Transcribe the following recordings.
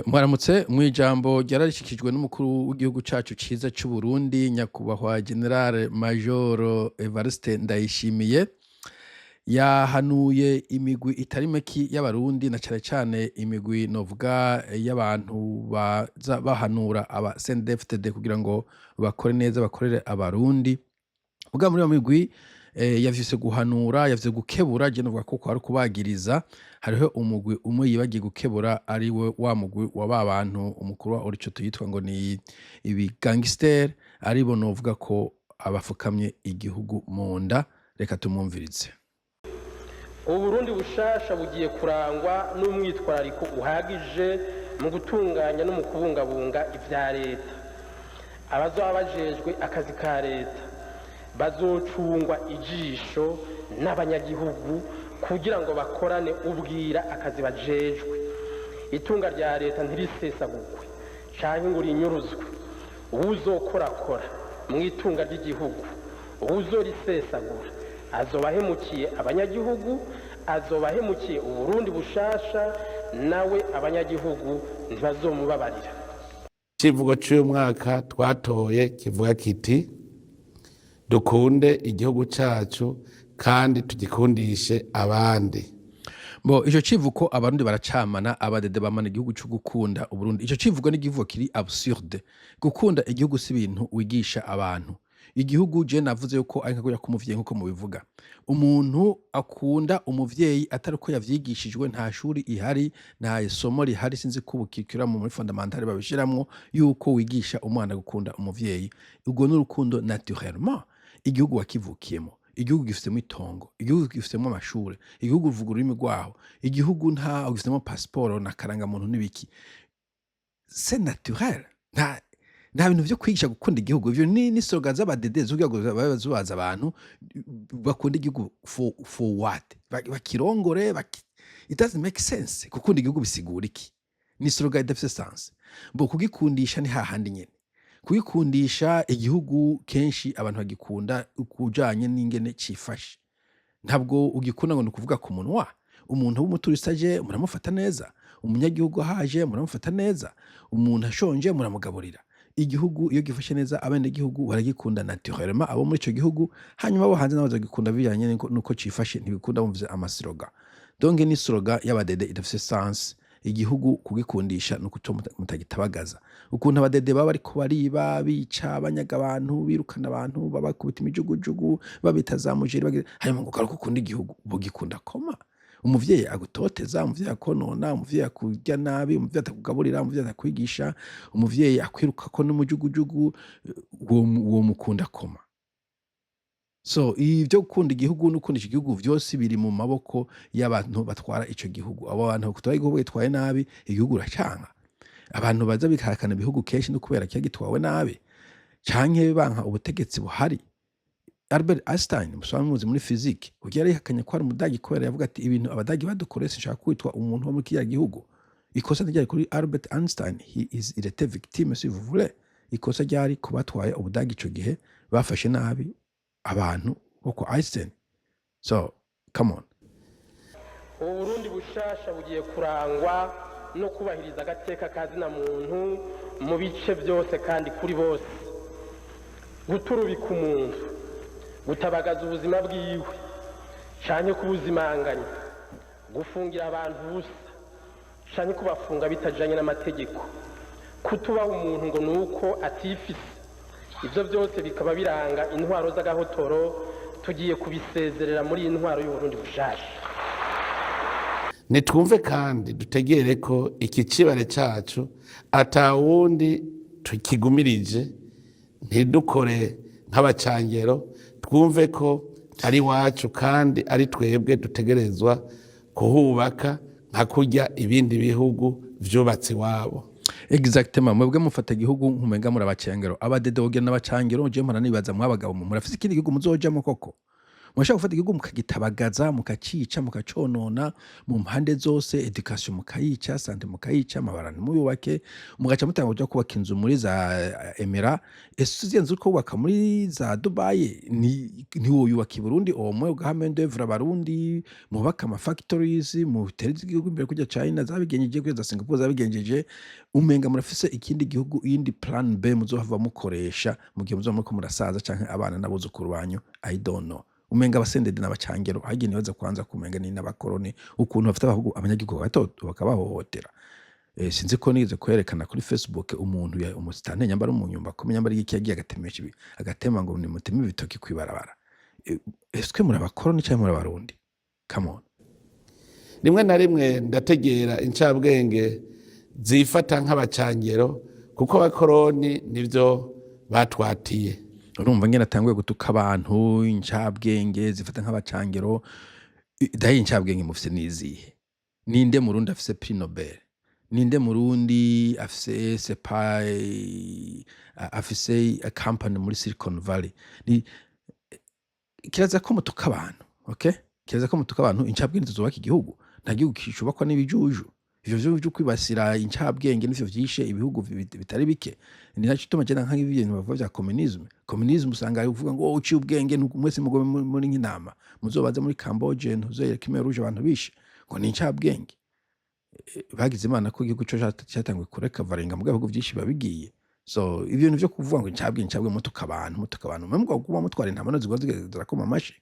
Mwaramutse. Mw'ijambo ryararishikijwe n'umukuru w'igihugu cacu ciza c'Uburundi, nyakubahwa Général Major Evariste Ndayishimiye, yahanuye imigwi itari mike y'Abarundi, na cane cane imigwi novuga y'abantu baza bahanura aba CNDD-FDD kugira ngo bakore neza, bakorere Abarundi. Muga muri iyo migwi yavyise guhanura, yavyise gukebura, je novuga ko kwari ukubagiriza. Hariho umugwi umwe yibagiye gukebura, ari we wa mugwi wa ba bantu umukuru wa Oricoto yitwa ngo ni ibi gangster, aribo novuga ko abafukamye igihugu mu nda. Reka tumwumvirize. Uburundi bushasha bugiye kurangwa n'umwitwarariko uhagije mu gutunganya no mu kubungabunga ibya leta. Abazoba bajejwe akazi ka leta bazocungwa ijisho n'abanyagihugu kugira ngo bakorane ubwira akazi bajejwe. Itunga rya leta ntirisesagurwe canke ngo rinyuruzwe. Uwuzokorakora mu itunga ry'igihugu, uwuzorisesagura, azoba ahemukiye abanyagihugu, azoba ahemukiye Uburundi bushasha, nawe abanyagihugu ntibazomubabarira. Icivugo cy'uyu mwaka twatoye kivuga kiti: "Dukunde igihugu cyacu kandi tugikundishe abandi." Bo ico civugo Abarundi baracamana, abadede bamana igihugu co gukunda Uburundi. Ico civugo ni igivugo kiri absurde. Gukunda igihugu si ibintu wigisha abantu. Igihugu je navuze yuko ari nka kurya k'umuvyeyi, nkuko mubivuga. Umuntu akunda umuvyeyi atari uko yavyigishijwe, nta shuri ihari, nta isomo rihari, sinzi ko ubu curriculum muri fondamentale babishiramwo yuko wigisha umwana gukunda umuvyeyi. Urwo n'urukundo naturellement. Igihugu wakivukiyemo, igihugu gifisemo itongo, igihugu gifisemo amashure, igihugu uvuga ururimi rwaho, igihugu nta ugifisemo pasiporo na karangamuntu n'ibiki, c'est naturel. Nta bintu vyo kwigisha gukunda igihugu. Ivyo ni slogan z'abadede kugira ngo babe zubaza abantu bakunda igihugu for what? Bakirongore it doesn't make sense. Gukunda igihugu bisigura iki? Ni slogan idafise sens. Bo kugikundisha ni hahandi nyene kugikundisha igihugu, kenshi abantu bagikunda kujanye n'ingene cifashe. Ntabwo ugikunda ngo ni ukuvuga ku munwa. Umuntu w'umuturiste aje muramufata neza, umunyagihugu ahaje muramufata neza, umuntu ashonje muramugaburira. Igihugu iyo gifashe neza abenegihugu baragikunda naturellement, abo muri ico gihugu. Hanyuma abo hanze nabo bazogikunda bijanye nuko cifashe. Ntibikunda bumvise ama slogan. Donc ni slogan y'abadede idafise sens. Igihugu kugikundisha ni ukuco mutagitabagaza. Ukuntu abadede baba bariko bariba, bica, banyaga abantu, birukana abantu, babakubita imijugujugu, babita za mujeri, hanyuma ngo ugaruke ukunda igihugu. Bugikunda koma umuvyeyi agutoteza, umuvyeyi akonona, umuvyeyi akurya nabi, umuvyeyi atakugaburira, umuvyeyi atakwigisha, umuvyeyi akwirukako n'umujugujugu, uwo mukunda koma? So ivyo gukunda igihugu no gukundisha igihugu vyose biri mu maboko y'abantu batwara ico gihugu. Abo bantu batwara igihugu bitwaye nabi, igihugu uracanka. Abantu baza bikahakana ibihugu kenshi no kubera kiba gitwawe nabi canke banka ubutegetsi buhari. Albert Einstein musobanura muzi muri physique, kuko yarihakanye ko ari umudagi, kubera yavuga ati: "Ibintu abadagi badukoreye, sinshaka kwitwa umuntu wo muri kiriya gihugu." Ikosa ntiryari kuri Albert Einstein, he is il était victime si vous voulez. Ikosa ryari ku batwaye ubudagi ico gihe, bafashe nabi abantu bo kwa Einstein. So come on. Uburundi bushasha bugiye kurangwa no kubahiriza agateka ka zina muntu mu bice byose kandi kuri bose. Guturubika umuntu, gutabagaza ubuzima bwiwe canke kubuzimanganya, gufungira abantu ubusa canke kubafunga bitajanye n'amategeko, kutubaha umuntu ngo ni uko atifise, ibyo byose bikaba biranga intwaro z'agahotoro, tugiye kubisezerera muri iyi ntwaro y'Uburundi bushasha. Nitwumve kandi dutegere ko iki cibare cacu atawundi tukigumirije. Ntidukore nk'abacangero, twumve ko ari iwacu kandi ari twebwe dutegerezwa kuhubaka nka kurya ibindi bihugu vyubatse iwabo. Exactement. Mwebwe mufata igihugu nkumenga muri abacengero, abadede wogira n'abacangero. Je mpora nibaza, mwabagabo mwe murafise ikindi gihugu muzojamo koko? Murashobora gufata igihugu mukagitabagaza, mukacica, mukaconona mu mpande zose, éducation mukayica, santé mukayica, amabarabara ntimuyubake, mugaca mutangura kuja kubaka inzu muri za Emirats. Ese iziya nzu uriko wubaka muri za Dubai ntiwoyubaka i Burundi, au moins ugaha main d'oeuvre Abarundi, mubake ama factories, muteze igihugu imbere kurya China zabigenjeje, kurya za Singapore zabigenjeje? Umenga murafise ikindi gihugu, iyindi plan B muzohava mukoresha mu gihe muzoba muriko murasaza, canke abana n'abuzukuru banyu. I don't know. Umenga abasendede n'abacangero hagiye nibaza kwanza kumenga ni n'abakoroni, ukuntu bafite abahugu, abanyagihugu bato bakabahohotera. Sinzi ko nigeze kwerekana kuri Facebook umuntu ya umusitanteri, nyamba ari umunyumba kumi, nyamba ari iki, yagiye agatemesha agatema ngo nimuteme ibitoki kwibarabara. Est-ce muri abakoroni canke muri Abarundi? Come on. Rimwe na rimwe ndategera incabwenge zifata nk'abacangero, kuko abakoroni nivyo batwatiye. Urumva ngene atanguye gutuka abantu, incabwenge zifata nk'abacangero. Daye, incabwenge mufise nizihe? Ninde Murundi afise prix Nobel? Ninde Murundi afise sepa, afise a company muri Silicon Valley? Ni kiraza ko mutuka abantu, okay? Kiraza ko mutuka abantu. Incabwenge zubaka igihugu? Nta gihugu cubakwa n'ibijuju. Ivyo vyo kwibasira incabwenge nivyo vyishe ibihugu bitari bike. Ni naco gituma je nanka ibintu bavuga vya communisme. Communisme usanga uvuga ngo: "Oh, uciye ubwenge, mwese mugome muri nk'intama." Muzobaze muri Camboge, ntuzeye Khmer Rouge, abantu bishe ngo ni incabwenge. Bagize Imana ko igihugu co catanguye kureka varenga, mu bihugu vyinshi biba bigiye. So ibintu vyo kuvuga ngo incabwenge, incabwenge, mutuka abantu, mutuka abantu, mwe mugomba mutwara intama no zigwa zirakoma amashi.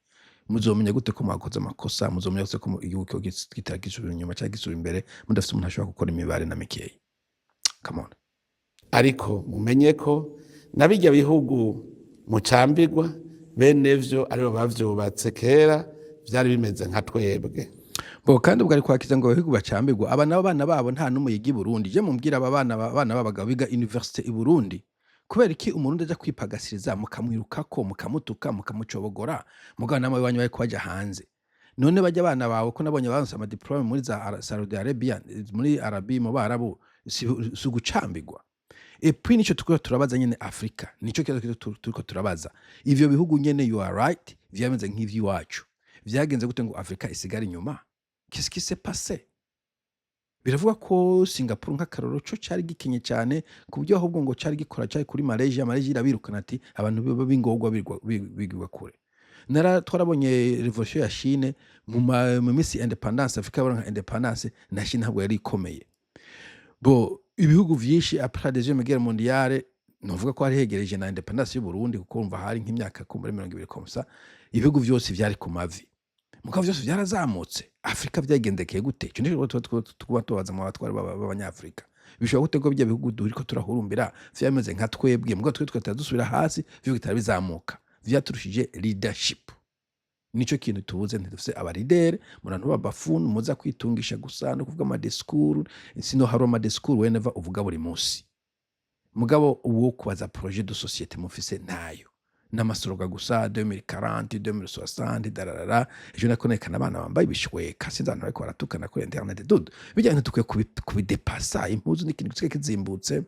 Muzomenya gute ko mwakoze amakosa? Muzomenya gute ko igihugu ko kitara gisubira inyuma cyangwa gisubira imbere, mudafise umuntu ashobora gukora imibare na mikeyi? Come on. Ariko mumenye ko na bijya bihugu mucambirwa, bene vyo aribo bavyubatse. Kera vyari bimeze nka twebwe. Bo kandi ubwo ari kwakiza ngo abahigu bacambirwa, aba nabo abana babo nta n'umwe yiga i Burundi. Je mumbwira, aba bana, abana b'abagabo biga université i Burundi, kubera iki Umurundi aja kwipagasiriza mukamwirukako, mukamutuka, mukamucobogora, mugabo namwe iwanyu bariko baja hanze? None bajya abana bawe ko nabonye baronse ama diplôme muri za Saudi Arabia, muri Arabi, mu Barabu, si ugucambirwa? Et puis nico turiko turabaza nyene, Afrika nico kibazo turiko turabaza. Ivyo bihugu nyene, you are right, vyameze nk'ivy'iwacu. Vyagenze gute ngo Afrika isigare inyuma? Qu'est-ce qui s'est passé? Biravuga ko Singapore nk'akarorero co cari gikenye cyane, ku buryo ahubwo ngo cari gikora cari kuri Malaysia. Malaysia irabirukana, ati abantu b'ingorwa bigirwa kure. Nara twarabonye révolution ya Chine mu minsi indépendance. Afrika yabaronka indépendance na Chine ntabwo yari ikomeye. Bo ibihugu vyinshi après la Deuxième Guerre mondiale, novuga ko hari hegereje na indépendance y'u Burundi, kuko umva hari nk'imyaka kumbura 20 comme ça, ibihugu vyose vyari ku mavi, mugabo vyose vyarazamutse. Afrika vyagendekeye gute? Ico nico tuba tubaza mu batwari b'Abanyafrika. Bishobora gute ko bijya bihugu turiko turahurumbira vyameze nka twebwe, mugabo twe tugatera dusubira hasi, vyo bitara bizamuka? Vyaturushije leadership. Nico kintu tubuze. Ntidufise aba leader. Murantu b'abafuni muza kwitungisha gusa no kuvuga ama discours. Sino hari ama discours whenever uvuga buri munsi, mugabo uwo kubaza projet de société mufise, ntayo, n'amasoroga gusa: 2040, 2060, dararara. Ejo nakonekana abana bambaye ibishweka, sinzi abantu bariko baratukana kuri internet. Dude, bijya bintu dukwiye kubidepasa. Impuzu ni ikintu gisigaye kizimbutse.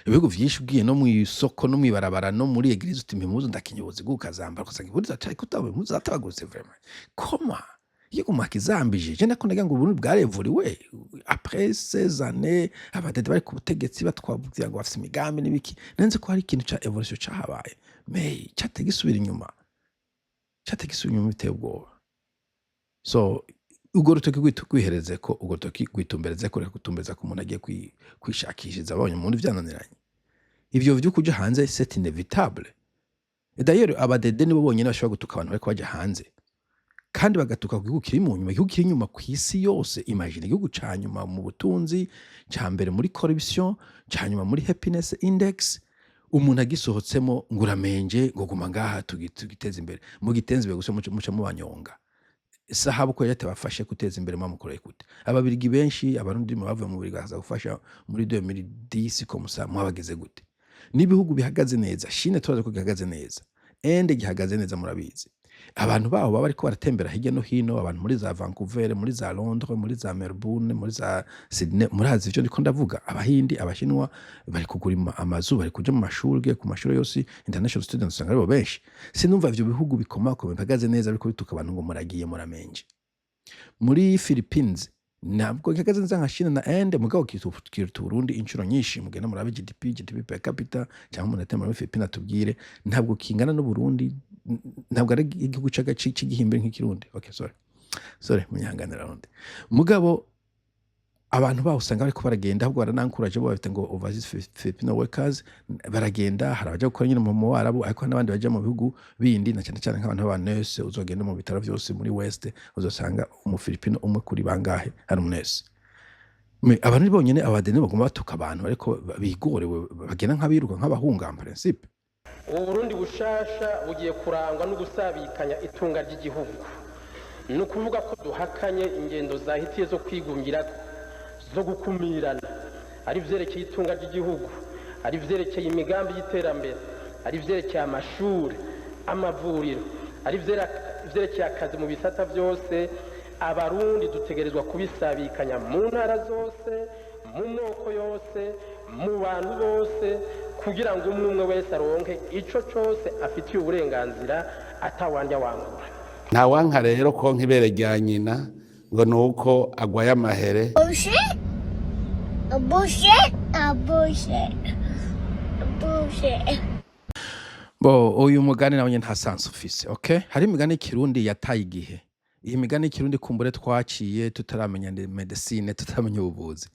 Ibihugu vyinshi, ugiye no mw'isoko, no mw'ibarabara, no muri église, uti: "Impuzu ndakinyobozi", ukazambara ugasanga impuzu zacari kutaba impuzu zatabaguritse. Vraiment, comment iyo mwakizambije? Je nako ndagira ngo Uburundi bwarevuriwe après ces années abadede bari ku butegetsi, batwabwira ngo bafise imigambi n'ibiki. Nanze ko hari ikintu ca évolution cahabaye, mais cateye gisubira inyuma, cateye gisubira inyuma, biteye ubwoba. So urwo rutoki rwihereze ko urwo rutoki rwitumbereze ko, reka gutumbereza ko umuntu agiye kwishakishiriza, abonye umuntu vyananiranye. Ivyo vyo kuja hanze, c'est inévitable. Et d'ailleurs abadede nibo bonyene bashobora gutuka abantu bariko baja hanze, kandi bagatuka ku gihugu kiri mu nyuma, igihugu kiri inyuma ku isi yose. Imagine igihugu ca nyuma mu butunzi, ca mbere muri corruption, ca nyuma muri happiness index. Umuntu agisohotsemo ngo uramenje, ngo guma ngaha tugiteze imbere. Mugiteze imbere gusa, muca mubanyonga. Sahabu ko yatabafashe guteza imbere, mwamukoreye gute? Ababirigi benshi, Abarundi bavuye mu Bubirigi bakaza gufasha muri 2010 comme ça, mwabageze gute? N'ibihugu bihagaze neza, Chine turazi ko gihagaze neza, Inde gihagaze neza, murabizi. Abantu baho baba bariko baratembera hirya no hino, abantu muri za Vancouver, muri za Londres, muri za Melbourne, muri za Sydney, murazi ivyo ndiko ndavuga. Abahindi, Abashinwa bari kugura amazu, bari kuja mu mashuri. Ugiye ku mashuri yose, international students usanga aribo benshi. Sinumva ivyo bihugu bikomakomeye bihagaze neza biriko bituka abantu ngo muragiye muramenje. Muri Philippines ntabwo gihagaze neza nka China na Inde, mugabo kiruta Uburundi inshuro nyinshi. Mugenda murabe GDP per capita, cyangwa umuntu atema muri Philippines atubwire. Ntabwo kingana n'Uburundi, ntabwo ari igihugu c'igihimbiri nk'ikirundi. Okay, sorry, sorry, munyihanganira rundi. Mugabo abantu baho usanga bariko baragenda, ahubwo baranankuraje bo bafite ngo overseas Filipino workers baragenda. Hari abaja gukora nyine mu Warabu, ariko hari n'abandi baja mu bihugu bindi, na cyane cyane nk'abantu b'abanese. Uzogenda mu bitaro vyose muri West, uzosanga Umufilipino umwe kuri bangahe hari umunese. Abantu ni bonyene abadeni baguma batuka abantu, ariko bigorewe bagenda nk'abiruka, nk'abahunga en principe. Ubu Burundi bushasha bugiye kurangwa no gusabikanya itunga ry'igihugu. Ni ukuvuga ko duhakanye ingendo zahitiye zo kwigungira, zo gukumirana, ari ivyerekeye itunga ry'igihugu, ari ivyerekeye imigambi y'iterambere, ari ivyerekeye amashuri, amavuriro, ari ivyerekeye akazi mu bisata byose. Abarundi dutegerezwa kubisabikanya mu ntara zose, mu moko yose, mu bantu bose, kugira ngo umwe umwe wese aronke ico cose afitiye uburenganzira, atawandya wangura. Ntawanka rero konka ibere rya nyina ngo ni uko agwaye amahere. Bullshit. A bullshit. A bullshit. A bullshit. Bo uyu mugani nawe nyene nta sens ufise. Okay, hari imigani y'ikirundi yataye igihe. Iyi migani y'ikirundi kumbure twaciye tutaramenya medecine, tutaramenya ubuvuzi.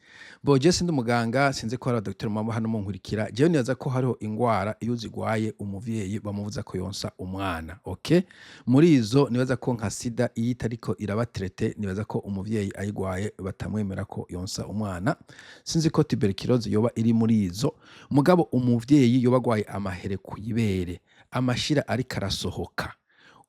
Bo je sindi umuganga, sinzi ko hari abadokiteri mwaba hano munkurikira. Jewe nibaza ko hariho ingwara iyo uzigwaye umuvyeyi bamubuza ko yonsa umwana. Okay, muri izo nibaza ko nka sida, iyo itariko iraba traitée, nibaza ko umuvyeyi ayigwaye batamwemera ko yonsa umwana. Sinzi ko tuberculose yoba iri muri izo. Mugabo umuvyeyi yoba agwaye amahere kw'ibere, amashira ariko arasohoka,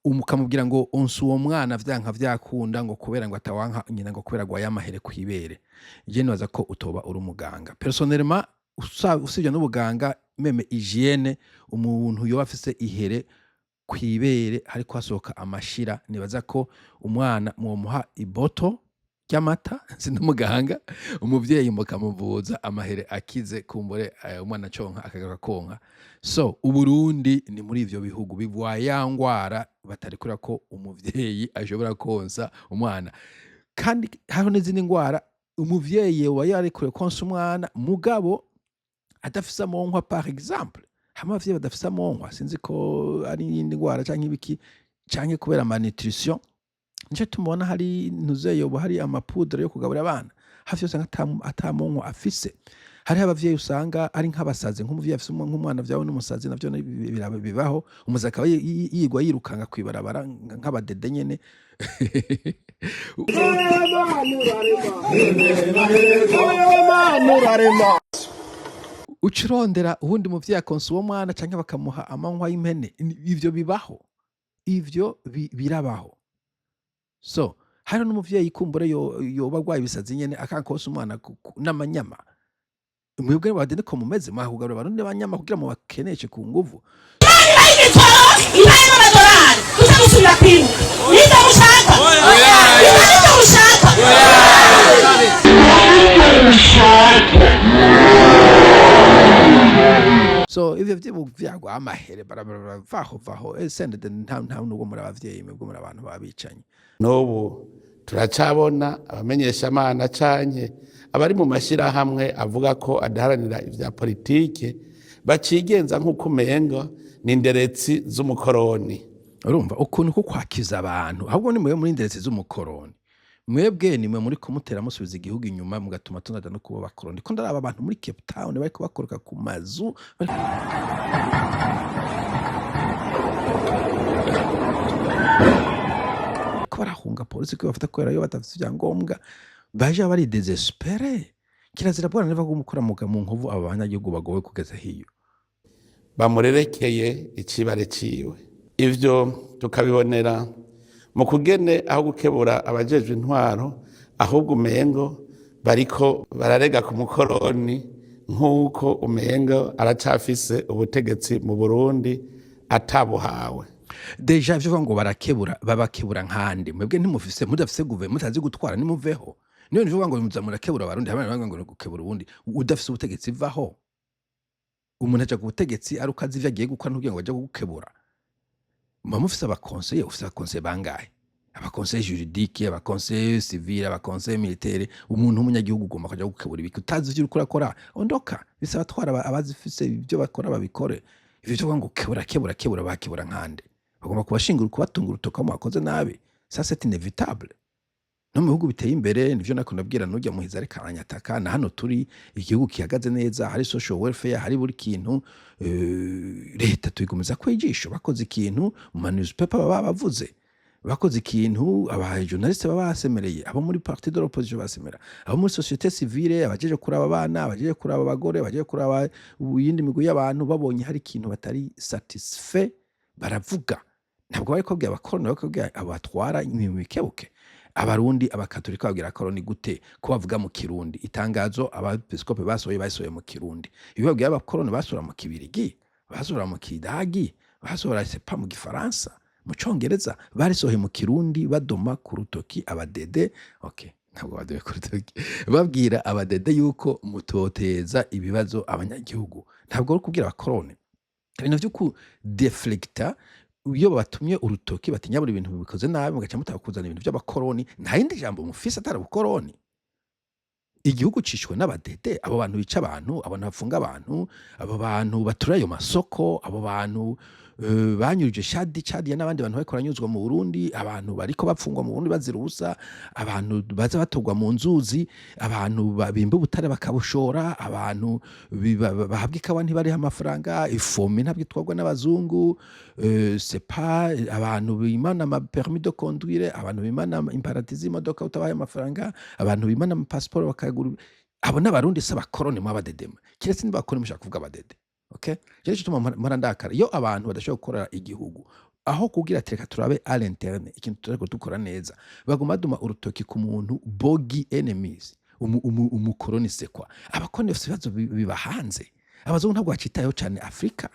ukamubwira ngo onsa uwo mwana vyanka vyakunda, ngo kubera ngo atawanka nyina, ngo kubera agwaye amahere kw'ibere, je nibaza ko utoba uri umuganga. Personnellement, usibye n'ubuganga, même hygiène, umuntu yoba afise ihere kw'ibere hariko hasohoka amashira, nibaza ko umwana mwomuha iboto ry'amata. Sindi umuganga. Umuvyeyi mukamuvuza amahere akize, kumbure umwana aconka, akagaruka konka. So Uburundi ni muri ivyo bihugu bigwaye ya ngwara batarekura ko umuvyeyi ashobora konsa umwana. Kandi hariho n'izindi ngwara umuvyeyi yoba yarekuriwe konsa umwana, mugabo adafise amonkwa. Par exemple, hamwe abavyeyi badafise amonkwa, sinzi ko ari iyindi ngwara canke ibiki, canke kubera malnutrition. Nico tubona hari ntuzeyoba hari ama poudre yo kugaburira abana, hafi yose ata monkwa afise. Hariho abavyeyi usanga ari nk'abasazi, nk'umuvyeyi afise nk'umwana vyawe n'umusazi, navyo bibaho. Umusazi akaba yigwa yirukanga kw'ibarabara nk'abadede nyene. Uca urondera uwundi muvyeyi akonsa uwo mwana, canke bakamuha amanywa y'impene. Ivyo bibaho, ivyo birabaho. So hari n'umuvyeyi kumbure yoba agwaye ibisazi nyene, akankonsa umwana n'amanyama. Mwebwe badende ko mumeze mwakugarura Abarundi b'abanyama kugira mubakeneshe ku nguvu. Ibitoro ibaye n'amadolari, tuze gusubira kwibuka. Nibyo mushaka? Ibyo nibyo mushaka? So ivyo vyagwa amahere barabara, vaho vaho. Sendede nta nubwo muri abavyeyi, mwebwe muri abantu babicanyi. N'ubu turacabona abamenyeshamana canke abari mu mashyirahamwe avuga ko adaharanira ivya politike bacigenza nk'uko umengo ni inderetsi z'umukoroni. Urumva ukuntu ko kwakiza abantu, ahubwo ni mwe muri inderetsi z'umukoroni. Mwebwe nimwe muri kumutera musubiza igihugu inyuma, mugatuma tunaja no kuba abakoroni. Ko ndaraba abantu muri Cape Town bariko bakoroka ku mazu bariko barahunga polisi ko bafata kubera iyo badafite ibyangombwa, baje bari désespérés. Kirazira bwana neva gukora mu nkovu aba banyagihugu bagowe kugeza hiyo. Bamurerekeye icibare ciwe. Ivyo tukabibonera mu kugene aho gukebura abajejwe intwaro, ahubwo umengo bariko bararega ku mukoroni, nk'uko umengo aracafise ubutegetsi mu Burundi atabuhawe. Déjà ivyo ngo barakebura, babakebura nkande? Mwebwe ntimufise, mudafise gouvernement, mutazi gutwara, nimuveho. Niyo nivuga ngo muza murakebura Abarundi hamwe ngo gukebura ubundi udafise ubutegetsi, vaho. Umuntu aja ku butegetsi ari uko azi ivyo agiye gukora, ntubwire ngo aje kugukebura. Muba mufise aba conseillers. Ufise aba conseillers bangahe? Aba conseillers juridiques, aba conseillers civils, aba conseillers militaires. Umuntu w'umunyagihugu ugomba kuja gukebura ibiki utazi ivyo uriko urakora? Ondoka, bisaba twara abazifise ivyo bakora babikore. Ivyo vyo kuvuga ngo kebura, kebura, kebura, bakebura nkande? Bagomba kubashingira, kubatunga urutoka mu bakoze nabi. Ça, c'est inévitable. No mu bihugu biteye imbere, nivyo nako nabwira nurya muhizi ariko aranyataka. Na hano turi igihugu gihagaze neza, hari social welfare, hari buri kintu, leta tuyigumiza kwijisho. Bakoze ikintu mu ma newspaper baba bavuze, bakoze ikintu aba journaliste baba basemereye, abo muri parti de l'opposition basemera, abo muri société civile, abajeje kuraba abana, abajeje kuraba abagore, abajeje kuraba iyindi migwi y'abantu, babonye hari ikintu batari satisfait baravuga. Ntabwo bari kubabwira abakoroni, bari kubabwira abatwara ibintu bikebuke. Abarundi, Abakatolika babwira abakoroni gute ko bavuga mu Kirundi? Itangazo abepiskopi basohoye, basohoye mu Kirundi. Iyo babwira abakoroni, basohora mu Kibirigi, basohora mu Kidagi, basohora sepa mu Gifaransa, mu Congereza. Barisohoye mu Kirundi, badoma ku rutoki Abadede. Okay, ntabwo badoye ku rutoki, babwira Abadede yuko mutoteza ibibazo abanyagihugu. Ntabwo ari kubwira abakoroni ibintu vyo kudeflecta. Iyo babatumye urutoki batinya buri bintu bikoze nabi, mugaca mutaka kuzana ibintu by'abakoroni. Nta yindi jambo mufise atari ubukoroni. Igihugu cishwe n'Abadede, abo bantu bica abantu, abo bantu bafunga abantu, abo bantu batura ayo masoko, abo bantu banyuruje Shadi Chadiya n'abandi bantu bariko baranyuzwa mu Burundi, abantu bariko bapfungwa mu Burundi bazira ubusa, abantu baza batogwa mu nzuzi, abantu bimba ubutare bakabushora, abantu bahabwa ikawa ntibarihe amafaranga, ifomi ntabwo itwarwa n'abazungu, c'est pas abantu bimana ama permis de conduire, abantu bimana imparati z'imodoka utabahaye amafaranga, abantu bimana ama passeport bakayagura. Abo n'Abarundi, si abakoroni. Mw'Abadedema, kiretse niba abakoroni mushaka kuvuga Abadede. Okay, je gituma mpora ndakara iyo abantu badashobora gukorera igihugu. Aho kugira ati reka turabe à l'interne ikintu turiko dukora neza, baguma baduma urutoki ku muntu, bogi enemies, umukoroni sekwa. Abakoroni bafise ibibazo biba hanze. Abazungu ntabwo bacitayeho cane Afrika.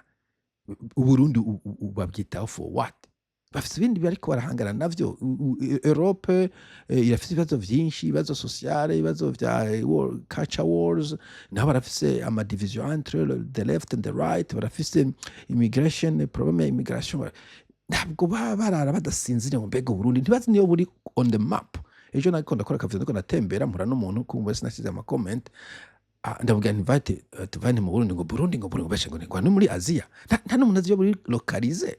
Uburundi babwitaho for what? Bafise ibindi bariko barahangana navyo. Europe irafise ibibazo vyinshi, ibibazo sociale, ibibazo vya culture wars. Naho barafise ama division entre the left and the right, barafise immigration, problème ya immigration. Ntabwo baba barara badasinziriye ngo mbega Uburundi, ntibazi niyo buri on the map. Ejo nariko ndakora akavuyo, ndiko natembera, mpura n'umuntu kumva sinasize ama comment. Ah, ndamubwira nti vate tuvane mu Burundi, ngo Burundi, ngo Burundi, ngo beshe, ngo ni muri Aziya. Nta n'umuntu azi iyo buri localisé.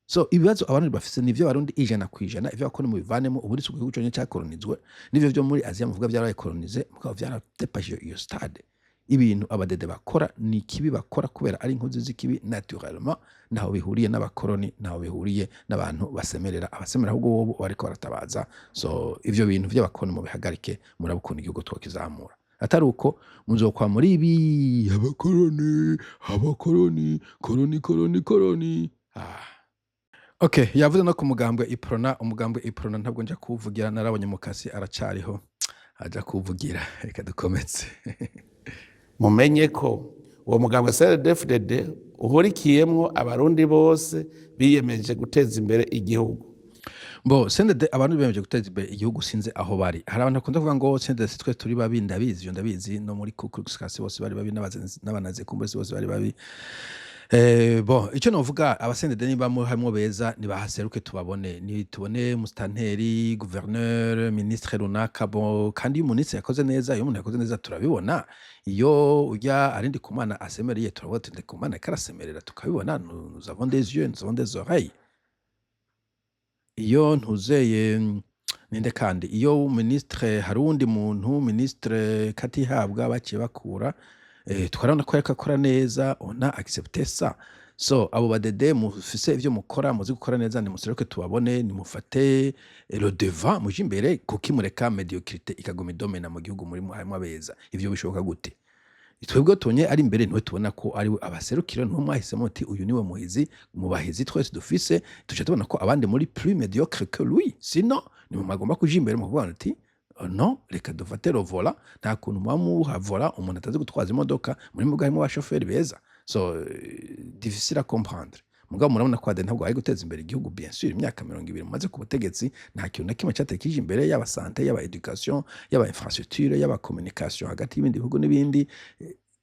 So ibibazo Abarundi bafise nivyo Abarundi 100%. Ivyo bakora mubivanemo. Ubundi si igihugu conyene cakolonizwe, n'ivyo vyo muri Aziya muvuga vyarabaye colonisé, mugabo vyaradepashije iyo stade. Ibintu Abadede bakora ni ikibi bakora kubera ari inkozi z'ikibi naturellement. Ntaho bihuriye n'abakoroni, ntaho bihuriye n'abantu basemerera. Abasemerera ahubwo bobo bariko baratabaza. So ivyo bintu vy'abakoroni mubihagarike, murabukunda igihugu twokizamura. Atari uko muzokwa muri ibi abakoroni, abakoroni, koroni, koroni, koroni. Ah. Okay, yavuze no ku mugambwe Iprona. Umugambwe Iprona ntabwo nja kuwuvugira, narabonye mukasi aracariho aja kuwuvugira. Reka dukomeze. Mumenye ko uwo mugambwe CNDD-FDD uhurikiyemwo Abarundi bose biyemeje guteza imbere igihugu. Bo CNDD, abantu biyemeje guteza imbere igihugu, sinzi aho bari. Hari abantu bakunda kuvuga ngo CNDD si twe turi babi. Ndabizi ivyo, ndabizi. No muri Ku Klux Klan bose bari babi, n'abanazi kumbe si bose bari babi. Bon, icyo novuga, aba CNDD niba harimwo beza, nibahaseruke tubabone, ni tubone musitanteri, gouverneur, ministre runaka. Bon, kandi iyo umunitsi yakoze neza, iyo umuntu yakoze neza turabibona. Iyo urya ari Ndikumana asemereye, turavuga ati Ndikumana ariko arasemerera, tukabibona. Nous avons des yeux, nous avons des oreilles. Iyo ntuzeye ninde kandi, iyo ministre, hari uwundi muntu ministre Katihabwa baciye bakura, twarabona ko yariko akora neza, on a accepté ça. So abo Badede mufise ivyo mukora, muzi gukora neza, nimuseruke tubabone, nimufate le devant, muje imbere. Kuki mureka médiocrité ikaguma idomena mu gihugu muri harimwo abeza? Ivyo bishoboka gute? Twebwe tubonye ari imbere, niwe tubona ko ari we abaserukira, niwe mwahisemo uti uyu niwe muhizi mu bahizi twese dufise. Tuca tubona ko abandi muri plus médiocre que lui. Sinon nimwe mwagomba kuja imbere mukuvuga uti "Oh non, reka dufate le volant." Nta kuntu muba muha volant umuntu atazi gutwaza imodoka. Muri mwebwe harimo abashoferi beza. So difficile à comprendre. Mugabo murabona ko ADN ntabwo ari guteza imbere igihugu. Bien sûr, imyaka 20 mumaze ku butegetsi, nta kintu na kimwe cyatekije imbere, yaba santé, yaba éducation, yaba infrastructure, yaba communication hagati y'ibindi bihugu n'ibindi.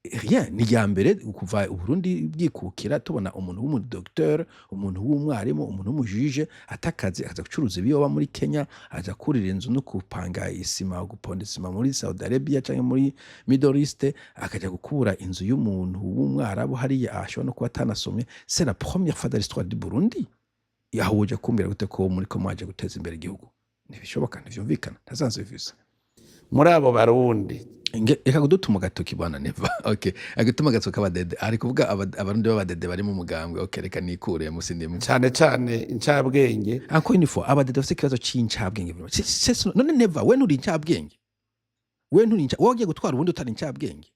Rien. Ni irya mbere kuva Uburundi bwikukira tubona umuntu w'umudocteur, umuntu w'umwarimu, umuntu w'umujije atakazi, akaza gucuruza ibiyoba muri Kenya, aza kurira inzu no kupanga isima, guponda isima muri Saudi Arabia cyangwa muri Middle East, akajya gukura inzu y'umuntu w'umwarabu hariya ashobora no kuba atanasomye. C'est la première fois dans l'histoire du Burundi. Aho uje kumbwira gute ko muri ko mwaje guteza imbere igihugu? Ntibishoboka, ntivyumvikana, ntasanzwe bifise. Muri abo Barundi Reka kudutuma agatoki, bwana Neva. Okay, agutuma agatoki abadede, ari kuvuga Abarundi b'abadede bari mu mugambwe. Okay, reka nikure musi ndimwe. Cane cane incabwenge. Encore une fois, abadede bafite ikibazo c'incabwenge. None Neva, we nturi incabwenge? We nturi wowe ugiye gutwara ubundi utari incabwenge?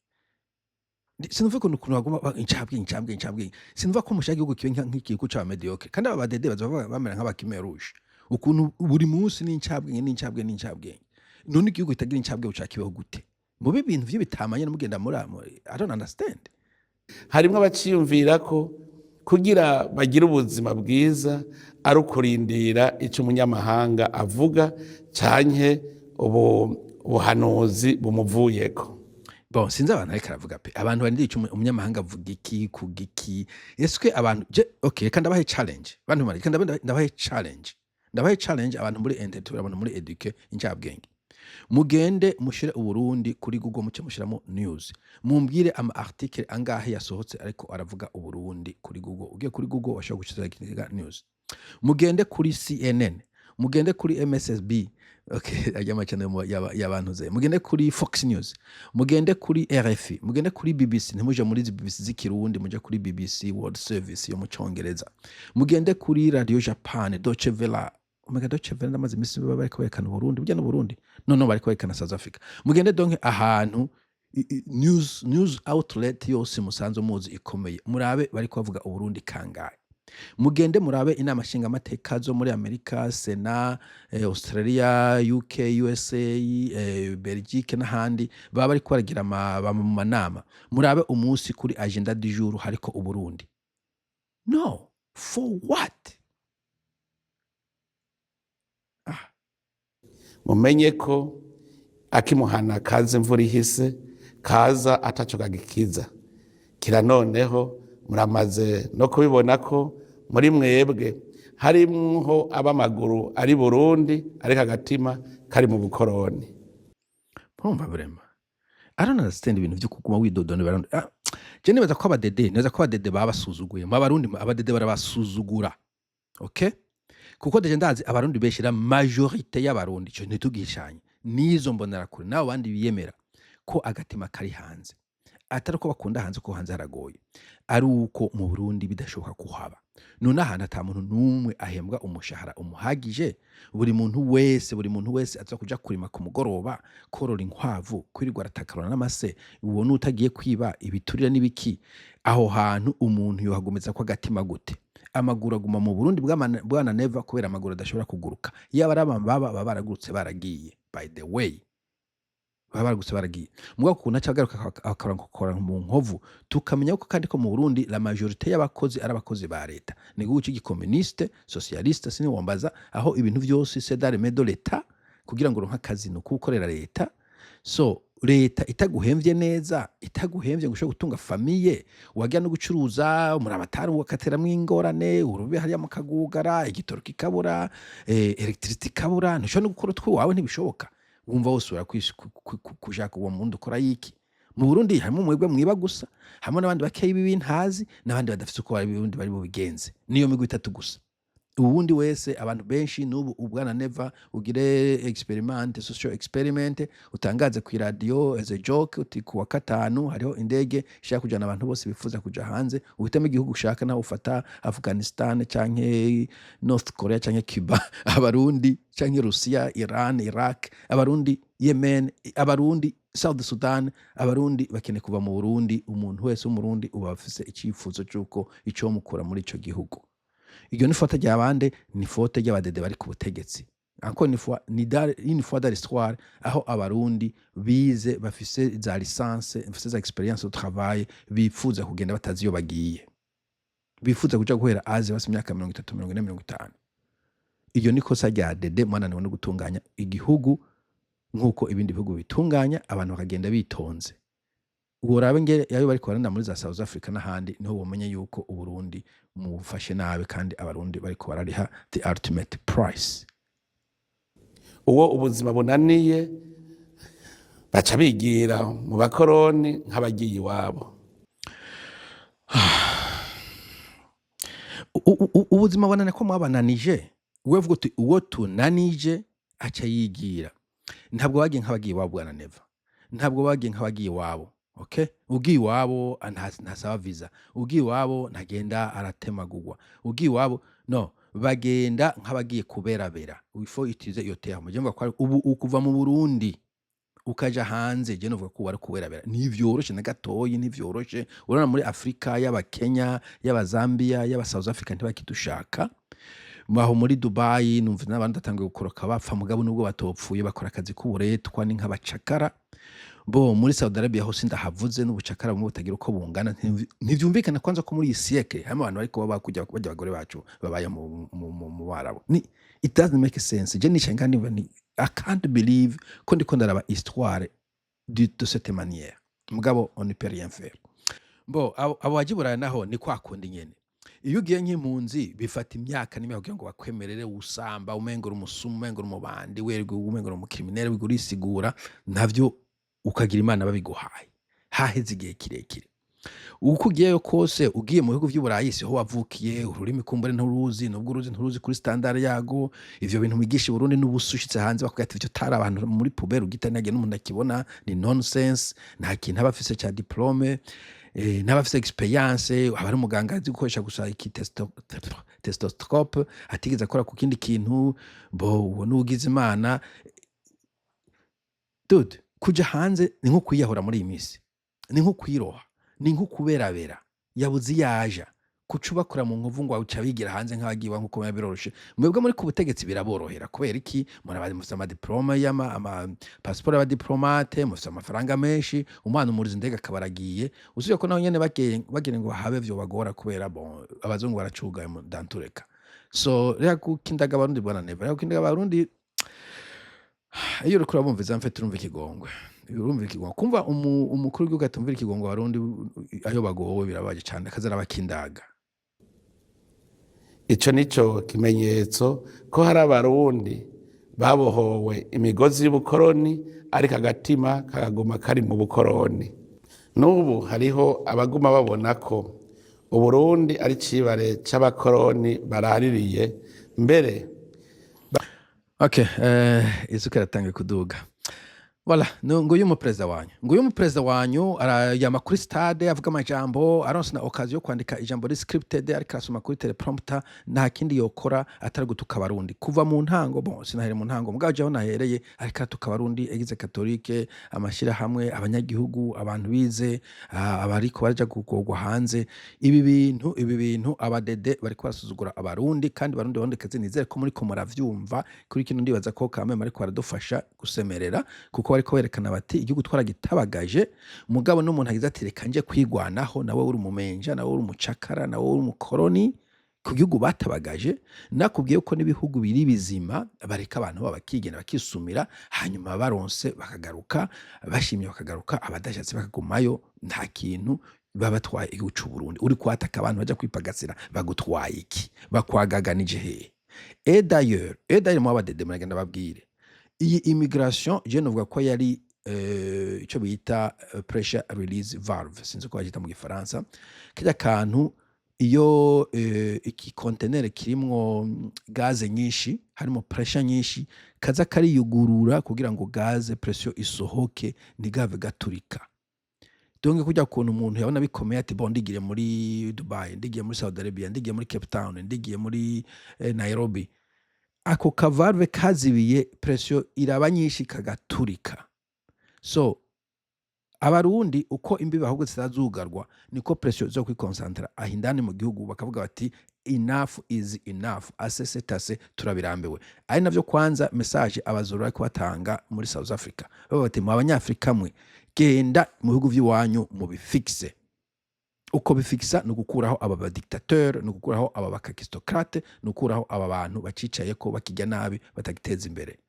Sinumva ukuntu baguma incabwenge, incabwenge, incabwenge. Sinumva ko mushaka igihugu kibe nk'igihugu c'aba médiocre, kandi aba badede baza bamera nk'aba Khmer Rouge, ukuntu buri munsi ni incabwenge, ni incabwenge, ni incabwenge. None igihugu kitagira incabwenge ushaka kibeho gute? Mube ibintu vy'ibitamanye mugenda muri I don't understand. Harimwo abaciyumvira ko kugira bagire ubuzima bwiza ari ukurindira icyo umunyamahanga avuga canke ubuhanuzi bumuvuyeko. Bon, sinzi abantu ariko aravuga pe. Abantu barindiriye ico umunyamahanga avuga iki ku giki? Eske abantu je, okay, reka ndabahe challenge. Bantu bari, reka ndabahe challenge, ndabahe challenge. Abantu muri intellectuel, abantu muri éduqué, incabwenge, mugende mushire Uburundi kuri Google, muce mushiramo news, mumbwire ama article angahe yasohotse ariko aravuga Uburundi kuri Google. Ugiye kuri Google washobora gushira news. Mugende kuri CNN, mugende kuri MSSB, okay, ajya amacana y'abantu ze, mugende kuri Fox News, mugende kuri RFI, mugende kuri BBC. Ntimuje muri izi BBC z'Ikirundi, muje kuri BBC World Service yo mu Congereza. Mugende kuri Radio Japan, Deutsche Welle. Omega Deutsche Welle ndamaze iminsi baba bariko berekana Uburundi, burya n'Uburundi no bariko berekana South Africa. Mugende donc ahantu news outlet yose musanzwe muzi ikomeye, murabe bariko bavuga Uburundi kangahe. Mugende murabe inama nshingamateka zo muri Amerika, Sena, Australia, UK, USA, Belgique n'ahandi baba bariko baragira mu manama, murabe umunsi kuri agenda du jour hariko Uburundi. No for what? Ah. Mumenye ko akimuhana kaza imvura ihise, kaza ataco kagikiza kira. Noneho muramaze no kubibona ko muri mwebwe harimwo ab'amaguru ari Burundi ariko agatima kari mu bukoroni. Urumva, vraiment, I don't understand ibintu vyo kuguma widodona. Barundi, ah, je nibaza ko abadede, nibaza ko abadede babasuzuguye. Mu Abarundi abadede barabasuzugura, okay, kuko déjà ndazi Abarundi benshi, la majorité y'Abarundi, ico ntitugishanye n'izo mbonerakure n'abo bandi biyemera ko agatima kari hanze, atari uko bakunda hanze, ko hanze haragoye, ari uko mu Burundi bidashoboka kuhaba. None ahantu ata muntu n'umwe ahembwa umushahara umuhagije, buri muntu wese aza kuja kurima ku mugoroba, korora inkwavu, kwirirwa aratakarana n'amase, uwo n'utagiye kwiba ibiturire n'ibiki, aho hantu umuntu yohagomeza ko agatima gute? Amaguru aguma mu Burundi bwana Neva, kubera amaguru adashobora kuguruka. Yaba ari amababa, baba baragurutse baragiye. By the way, baba baragurutse baragiye. Mugabo ukuntu aca agaruka akora mu nkovu, tukamenya ko kandi ko mu Burundi la majorité y'abakozi ari abakozi ba leta. Ni igihugu c'igikomuniste socialiste, siniwombaza, aho ibintu vyose c'est dans les mains de l'État. Kugira ngo uronke akazi ni ukukorera leta. So leta itaguhemvye neza, itaguhemvye ngo ushobore gutunga famille, wajya no gucuruza umurabatari ugateramwo ingorane, urube hariya mukagugara, igitoro kikabura, electricity ikabura, ntushobora no gukora utwiwawe, ntibishoboka. Wumva wose kushaka uwo mundi ukora yiki mu Burundi? Harimo mwebwe mwiba gusa, harimo n'abandi bakeyi b'ibintazi, n'abandi badafise uko bari bari bubigenze. Niyo migwi itatu gusa. Uwundi wese, abantu benshi n'ubu, ubwana Neva, ugire experiment, social experiment, utangaze ku radio as a joke uti kuwa gatanu hariho indege ishaka kujana abantu bose bifuza kuja hanze, uhitemo igihugu ushaka, nawe ufata Afghanistan canke North Korea canke Cuba, Abarundi canke Russia, Iran, Iraq, Abarundi Yemen, Abarundi South Sudan. Abarundi bakeneye kuva mu Burundi. Umuntu wese w'Umurundi uba afise icifuzo c'uko icomukura muri ico gihugu. Iryo ni faute rya bande? Ni faute ry'abadede bari ku butegetsi. Encore une fois, ni une fois dans l'histoire aho Abarundi bize, bafise za licence, bafise za expérience de travail, bipfuza kugenda batazi iyo bagiye. Bifuza kuja guhera aze basi imyaka 30, 40, 50. Iyo ni kosa rya DD. Mwananiwe no gutunganya igihugu nk'uko ibindi bihugu bitunganya, abantu bakagenda bitonze. Worabe ngere yayo bariko baranda muri za South Africa n'ahandi, niho womenye yuko Uburundi mubufashe nabi kandi Abarundi bariko barariha the ultimate price. Uwo ubuzima bunaniye baca bigira mu bakoroni nk'abagiye iwabo. Ubuzima bunaniye ko mwabananije. Wewe vuga uti uwo tunanije aca yigira. Ntabwo bagiye nk'abagiye iwabo, bwana Neva. Ntabwo bagiye nk'abagiye iwabo. Okay, ugiye iwabo ntasaba visa, ugiye iwabo ntagenda aratemagurwa, ugiye iwabo no bagenda nk'abagiye kuberabera. Il faut utiliser iyo terme. Je mvuga ko ubu ukuva mu Burundi ukaja hanze, je novuga ko wari kuberabera. Ntivyoroshe na gatoyi, ntivyoroshe. Urabona muri Afrika, y'aba Kenya, y'aba Zambia, y'aba South Africa, ntibakidushaka. Baho muri Dubai numva n'abandi batanguye gukoroka bapfa, mugabo nubwo batopfuye bakora akazi k'uburetwa, ni nk'abacakara. Bo muri Saudi Arabia hose ndahavuze n'ubucakara bumwe butagira uko bungana. Ntivyumvikana kwanza ko muri iyi siècle harimo abantu bariko baba kujya bajya abagore bacu babaye mu Barabu. Ni it doesn't make sense. Je nicaye kandi ni I can't believe ko ndiko ndaraba histoire de cette manière, mugabo on ne peut rien faire. Bo abo baje i Burayi naho ni kwa kundi nyene. Iyo ugiye nk'impunzi bifata imyaka n'imyaka kugira ngo bakwemerere. Usamba umengura umusumu, umengura umubandi, werwe umengura umucriminel, wiga urisigura navyo, ukagira Imana babiguhaye haheze igihe kirekire. Uko ugiyeyo kose, ugiye mu bihugu vy'Uburayi siho wavukiye, ururimi kumbure nturuzi, nubwo uruzi nturuzi kuri standard yago. Ivyo bintu mwigisha i Burundi n'ubusa, ushitse hanze bakubwira ati ivyo tari abantu muri poubelle ugita, ntagira n'umuntu akibona, ni nonsense. Nta kintu aba afise ca diplôme, ntaba afise expérience, aba ari umuganga azi gukoresha gusa iki stethoscope, atigeze akora ku kindi kintu. Bo uwo n'ugize Imana. Dude, kuja hanze ni nko kwiyahura muri iyi minsi, ni nko kwiroha, ni nko kuberabera yabuze iyaja kuca ubakora mu nkovu ngo uca bigira hanze nk'abagiye nkuko biba biroroshe. Mwebwe muri ku butegetsi biraborohera. Kubera iki? Murabazi, mufise amadiplôme y'ama ama passeport y'abadiplomate, mufise amafaranga menshi. Umwana umuriza indege akaba aragiye. Usibye ko naho nyene bagira ngo habe vyobagora, kubera bon, abazungu baracugaye dantureka. So reka gukindaga Abarundi, bwana Neva, reka gukindaga Abarundi. Iyo uriko urabumviza mfite urumva ikigongwe, urumva ikigongwe. Kumva umukuru w'igihugu atumvira ikigongwe Abarundi ayo bagowe, birabaje cane, akaza arabakindaga. Ico nico kimenyetso ko hari Abarundi babohowe imigozi y'ubukoroni, ariko agatima kakaguma kari mu bukoroni. N'ubu hariho abaguma babona ko Uburundi ari icibare c'abakoroni baraririye mbere. Okay, isuka iratangiye kuduga. Voilà, nguyu umuperezida wanyu, nguyu umuperezida wanyu arayama kuri stade avuga amajambo, aronse na occasion yo kwandika ijambo ri scripted, ariko arasoma kuri teleprompter. Nta kindi yokora atari gutuka Abarundi kuva mu ntango. Bon, sinahere mu ntango, mugabo jewe nahereye, ariko aratuka Abarundi, Église catholique, amashirahamwe, abanyagihugu, abantu bize, abariko baraja kugorwa hanze. Ibi bintu abadede bariko barasuzugura Abarundi. Kandi Barundi, Barundikazi, nizere ko muriko muravyumva kuri kino. Ndibaza ko kameme ariko baradufasha gusemerera, kuko bariko berekana bati igihugu twaragitabagaje. Mugabo n'umuntu agize ati reka nje kwigwanaho, nawe uri umumenja, nawe uri umucakara, nawe uri umukoroni ku gihugu batabagaje. Nakubwiye ko n'ibihugu biri bizima bareka abantu babo bakigenda, bakisumira, hanyuma baronse bakagaruka, bashimye bakagaruka, abadashatse bakagumayo. Nta kintu baba batwaye igihugu c'u Burundi. Uri kwataka abantu baja kwipagasira, bagutwaye iki? Bakwagaganije hehe? Et d'ailleurs mu abadede muragenda babwire iyi immigration, je novuga ko yari ico bita pressure release valve, sinzi uko bagita mu Gifaransa. Kirya kantu iyo iki conteneur kirimwo gaze nyinshi, harimo pressure nyinshi, kaza kariyugurura kugira ngo gaze pression isohoke, ntigave gaturika. Donc kurya kuntu umuntu yabona bikomeye ati bon, ndigire muri Dubai, ndigiye muri Saudi Arabia, ndigiye muri Cape Town, ndigiye muri Nairobi, ako kavalve kazibiye, pression iraba nyinshi kagaturika. So Abarundi uko imbibe ahubwo zitazugarwa, niko pression zo kwikonsantara aho indani mu gihugu, bakavuga bati enough is enough, assez c'est assez, turabirambiwe. Ari navyo kwanza message abazuru bariko batanga muri South Africa, bavuga bati mu Abanyafrika mwe, genda mu bihugu vy'iwanyu mubifixe. Uko bifikisa ni ugukuraho aba ba dictateur, ni ugukuraho aba ba kakistocrate, ni ugukuraho aba bantu bacicaye ko bakijya nabi, batagiteza imbere.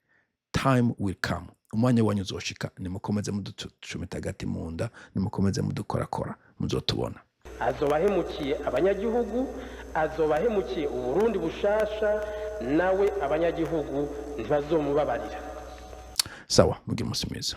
Time will come, umwanya wanyu uzoshika. Nimukomeze muducumita agati mu nda, nimukomeze mudukorakora, muzotubona. Azoba ahemukiye abanyagihugu, azoba ahemukiye Uburundi bushasha, nawe abanyagihugu ntibazomubabarira. Sawa, mugire umunsi mwiza.